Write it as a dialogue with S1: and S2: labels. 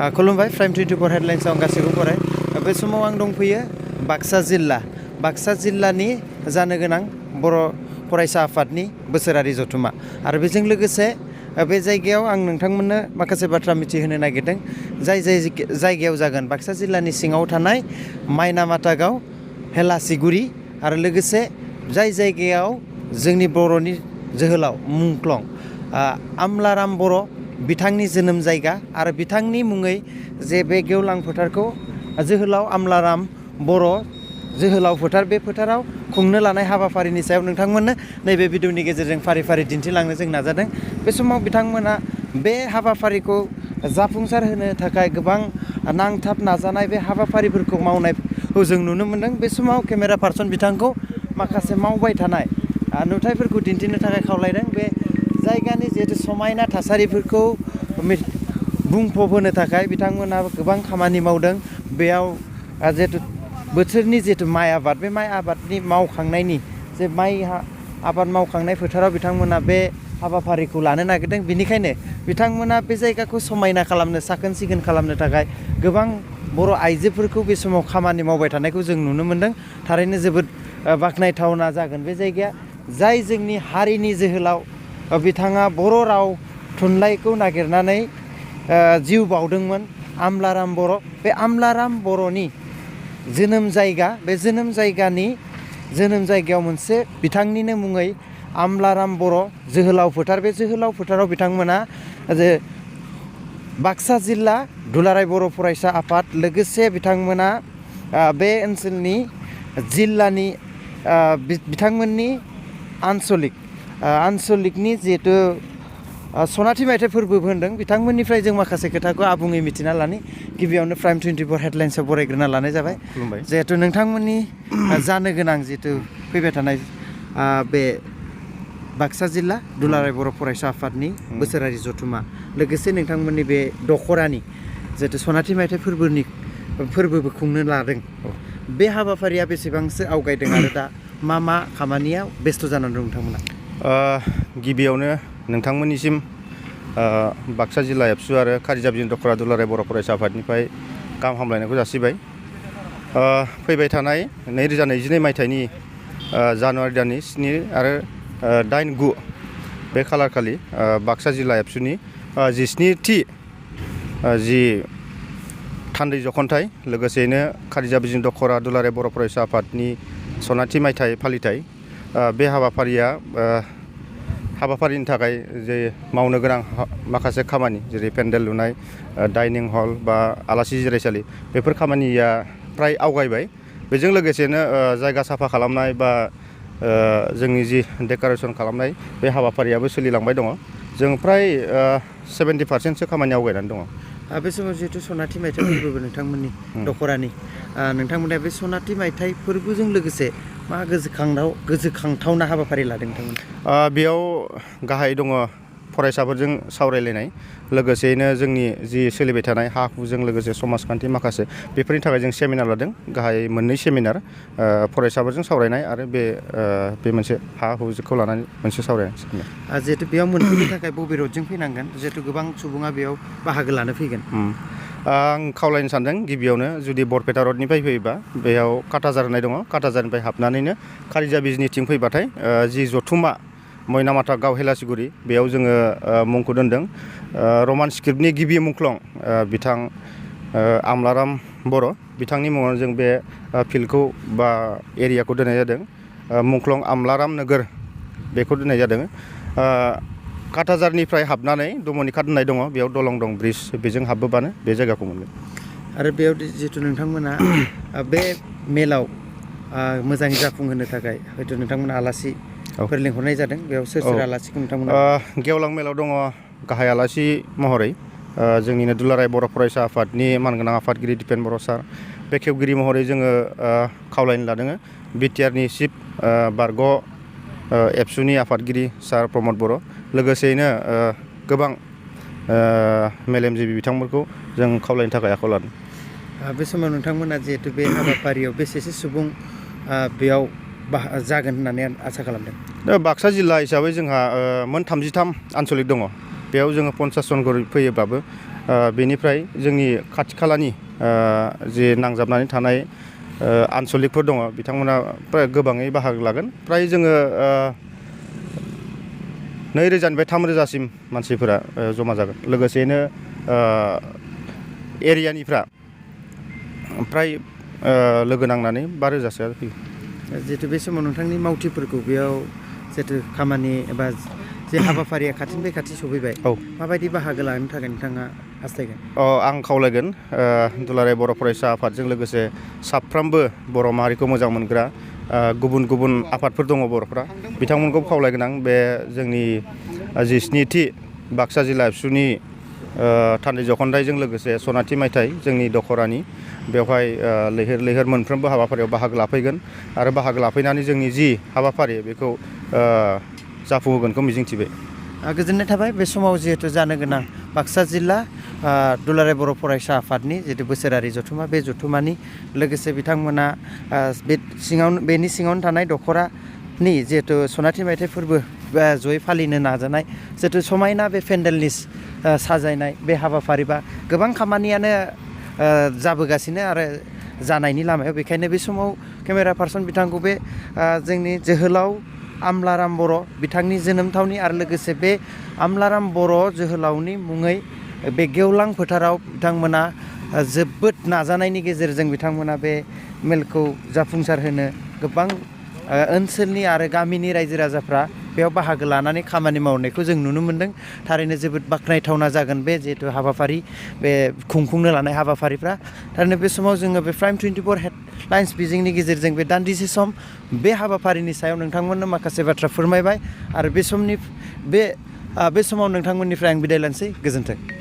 S1: खुलुमबाय प्राइम 24 हेडलाइन्सआव गासैबो फराय बे समाव आं दंफैयो बाक्सा जिल्लानि जानो गोनां बर' फरायसा आफादनि बोसोरारि जथुमा आरो बेजों लोगोसे बे जायगायाव आं नोंथांमोननो माखासे बाथ्रा मिथिहोनो नागिरदों जाय जायगायाव जागोन बाक्सा जिल्लानि सिङाव थानाय माइनामाता गाव हेलासिगुरि आरो लोगोसे जाय जायगायाव जोंनि बर'नि जोहोलाव मुंख्लं आमलाराम बर' बिथांनि जोनोम जायगा आरो बिथांनि मुङै जे बे गेवलां फोथारखौ जोहोलाव आमलाराम बर' जोहोलाव फोथार बे फोथाराव खुंनो लानाय हाबाफारिनि सायाव नोंथांमोननो नैबे भिडिअनि गेजेरजों फारि फारि दिन्थिलांनो जों नाजादों। बे समाव बिथांमोना बे हाबाफारिखौ जाफुंसार होनो थाखाय गोबां नांथाब नाजानाय बे हाबाफारिफोरखौ मावनायखौ जों नुनो मोनदों। बे समाव केमेरा पार्सन बिथांखौ माखासे मावबाय थानाय नुथायफोरखौ दिन्थिनो थाखाय खावलायदों। बे जायगानि जिहेतु समायना थासारिफोरखौ बुंफबहोनो थाखाय बिथांमोना गोबां खामानि मावदों। बेयाव जिहेतु बोथोरनि जिहेतु माइ आबाद बे माइ आबादनि मावखांनायनि जे माइ आबाद मावखांनाय फोथाराव बिथांमोना बे हाबाफारिखौ लानो नागिरदों। बेनिखायनो बिथांमोना बे जायगाखौ समायना खालामनो साखोन सिखोन खालामनो थाखाय गोबां बर' आइजोफोरखौ बे समाव खामानि मावबाय थानायखौ जों नुनो मोनदों। थारैनो जोबोद बाख्नायथावना जागोन बे जायगाया। जाय जोंनि हारिनि जोहोलाव बिथाङा बर' राव थुनलाइखौ नागिरनानै जिउ बाउदोंमोन आमलाराम बर'। बे आमलाराम बर'नि जोनोम जायगा बे जोनोम जायगायाव मोनसे बिथांनिनो मुङै आमलाराम बर' जोहोलाव फोथार बे जोहोलाव फोथाराव बिथांमोना जे बाक्सा जिल्ला दुलाराय बर' फरायसा आफाद लोगोसे बिथांमोना बे ओनसोलनि जिल्लानि बिथांमोननि आनसलिकनि जिहेतु सनाथि मायथाइ फोरबोबो होनदों बिथांमोननिफ्राय जों माखासे खोथाखौ आबुङै मिथिना लानि। गिबियावनो प्राइम 24 हेडलाइन्सआव बरायग्रोना लानाय जाबाय।
S2: खुलुमबाय।
S1: जिहेतु नोंथांमोननि जानो गोनां जिहेतु फैबाय थानाय बे बाक्सा जिल्ला दुलाराय बर' फरायसा आफादनि बोसोरारि जथुमा लोगोसे नोंथांमोननि बे दख'रानि जिहेतु सनाथि मायथाइ फोरबोबो खुंनो लादों। बे हाबाफारिया बेसेबांसो आवगायदों आरो दा मा खामानियाव बेस्थ' जानानै दं नोंथांमोना?
S2: गिबियावनो नोंथांमोननिसिम बाक्सा जिल्ला एबसु आरो कारिजाबिन दख'रा दुलाराय बर' फरायसा आफादनिफ्राय गाहाम हामलायनायखौ जासिबाय। फैबाय थानाय 2022 मायथाइनि जानुवारि दाननि 7 आरो 8-9 बे खालारखालि बाक्सा जिल्ला एबसुनि 17थि जि थान्दै जखनथाइ लोगोसेयैनो कारिजाबिन दख'रा दुलाराय बर' फरायसा आफादनि सनाथि मायथाइ फालिथाय बे हाबाफारिनि थाखाय जे मावनो गोनां माखासे खामानि जेरै पेन्डेल लुनाय डाइनिं हल बा आलासि जिरायसालि बेफोर खामानिया फ्राय आवगायबाय। बेजों लोगोसेनो जायगा साफा खालामनाय बा जोंनि जि डेक'रेसन खालामनाय बे हाबाफारियाबो सोलिलांबाय दङ। जों फ्राय 70% खामानि आवगायनानै दङ।
S1: बे समाव जिहेतु सनाथि मायथाइ फोरबो नोंथांमोननि दख'रानि नोंथांमोना बे सनाथि मायथाइ फोरबोजों लोगोसे मा गोसोखांथावना हाबाफारि लादों नोंथांमोना?
S2: बेयाव गाहाय दङ फरायसाफोरजों सावरायलायनाय लोगोसेयैनो जोंनि जि सोलिबाय थानाय हा हुजों लोगोसे समाजखान्थि माखासे बेफोरनि थाखाय जों सेमिनार लादों। गाहाय मोननै सेमिनार फरायसाफोरजों सावरायनाय आरो बे मोनसे हा हुखौ लानानै मोनसे सावरायनाय सेमिनार।
S1: जिहेतु बेयाव मोनफैनो थाखाय बबे रडजों फैनांगोन जिहेतु गोबां सुबुङा बेयाव बाहागो लानो फैगोन?
S2: आं खावलायनो सानदों गिबियावनो जुदि बरपेटा रडनिफ्राय फैयोबा बेयाव काटाजार होननाय दङ। काटाजारनिफ्राय हाबनानैनो कारिजाबिजनिथिं फैबाथाय जि जथुमा माइनामाता गाव हेलासिगुरि बेयाव जोङो मुंखौ दोनदों रमान स्क्रिप्टनि गिबि मुंख्लं बिथां आमलाराम बर' बिथांनि मुङाव जों बे फिल्डखौ बा एरियाखौ दोननाय जादों। मुंख्लं आमलाराम नोगोर बेखौ दोननाय जादों। काटाजारनिफ्राय हाबनानै दमनिकाट होननाय दङ बेयाव दलं दं ब्रिज बेजों हाबबोबानो बे जायगाखौ मोनगोन।
S1: आरो बेयाव जिहेतु नोंथांमोना बे मेलाव मोजाङै जाफुंहोनो थाखाय हयथ' नोंथांमोना आलासिफोर लिंहरनाय जादों। बेयाव सोर आलासिखौ नोंथांमोना?
S2: गेवलां मेलाव दङ गाहाय आलासि महरै जोंनिनो दुलाराय बर' फरायसा आफादनि मानगोनां आफादगिरि दिपेन बर' सार बेखेवगिरि महरै जोङो खावलायनो लादों बिटिआरनि चिफ बारग' एबसुनि आफादगिरि सार प्रमद बर' लोगोसेयैनो गोबां मेलेमजिबि बिथांमोनखौ जों खावलायनो थाखाय आखायाव लादों।
S1: बे समाव नोंथांमोना जिहेतु बे हाबाफारियाव बेसेसो सुबुं बेयाव जागोन होननानै आसा खालामदों?
S2: बाक्सा जिल्ला हिसाबै जोंहा मोन 33 आनसलिक दङ। बेयाव जोङो 50 जन फैयोब्लाबो बेनिफ्राय जोंनि खाथि खालानि जि नांजाबनानै थानाय आनसलिकफोर दङ बिथांमोना फ्राय गोबाङै बाहागो लागोन फ्राय जोङो 2000निफ्राय 3000सिम मानसिफोरा जमा जागोन लोगोसेनो एरियानिफ्रा फ्राय लोगो नांनानै 5000सोआ फैगोन।
S1: जिहेतु बे समाव नोंथांनि मावथिफोरखौ बेयाव जिहेतु खामानि एबा जे हाबाफारिया खाथिनिफ्राय खाथि सफैबाय माबायदि बाहागो लानो थाखाय नोंथाङा हास्थायगोन?
S2: आं खावलायगोन दुलाराय बर' फरायसा आफादजों लोगोसे साफ्रोमबो बर' माहारिखौ मोजां मोनग्रा गुबुन गुबुन आफादफोर दङ बर'फ्रा बिथांमोनखौ खावलायगोन आं बे जोंनि जि 7थि बाक्सा जिल्ला एबसुनि थान्दै जख'न्दायजों लोगोसे सनाथि मायथाइ जोंनि दख'रानि बेवहाय लैहोर लैहोर मोनफ्रोमबो हाबाफारियाव बाहागो लाफैगोन आरो बाहागो लाफैनानै जोंनि जि हाबाफारि बेखौ जाफुंहोगोनखौ मिजिंथिबाय।
S1: गोजोननाय थाबाय बे समाव जिहेतु जानो गोनां बाक्सा जिल्ला दुलाराय बर' फरायसा आफादनि जिहेतु बोसोरारि जथुमा बे जथुमानि लोगोसे बिथांमोना बेनि सिङावनो थानाय दख'रानि जिहेतु सनाथि मायथाइ फोरबो जयै फालिनो नाजानाय जिहेतु समायना बे पेन्डेलनि साजायनाय बे हाबाफारि बा गोबां खामानियानो जाबोगासिनो आरो जानायनि लामायाव बेखायनो बे समाव केमेरा पार्सन बिथांखौ बे जोंनि जोहोलाव आमलाराम बर' बिथांनि जोनोम थावनि आरो लोगोसे बे आमलाराम बर' जोहोलावनि मुङै बे गेवलां फोथाराव बिथांमोना जोबोद नाजानायनि गेजेरजों बिथांमोना बे मेलखौ जाफुंसार होनो गोबां ओनसोलनि आरो गामिनि रायजो राजाफ्रा बेयाव बाहागो लानानै खामानि मावनायखौ जों नुनो मोन्दों। थारैनो जोबोद बाख्नायथावना जागोन बे जिहेतु हाबाफारि बे खुंफुंनो लानाय हाबाफारिफ्रा थारैनो बे समाव जोङो बे प्राइम 24 हेडलाइन्स बिजोंनि गेजेरजों बे दान्दिसे सम बे हाबाफारिनि सायाव नोंथांमोननो माखासे बाथ्रा फोरमायबाय आरो बे समाव नोंथांमोननिफ्राय आं बिदाय लानोसै। गोजोन्थों।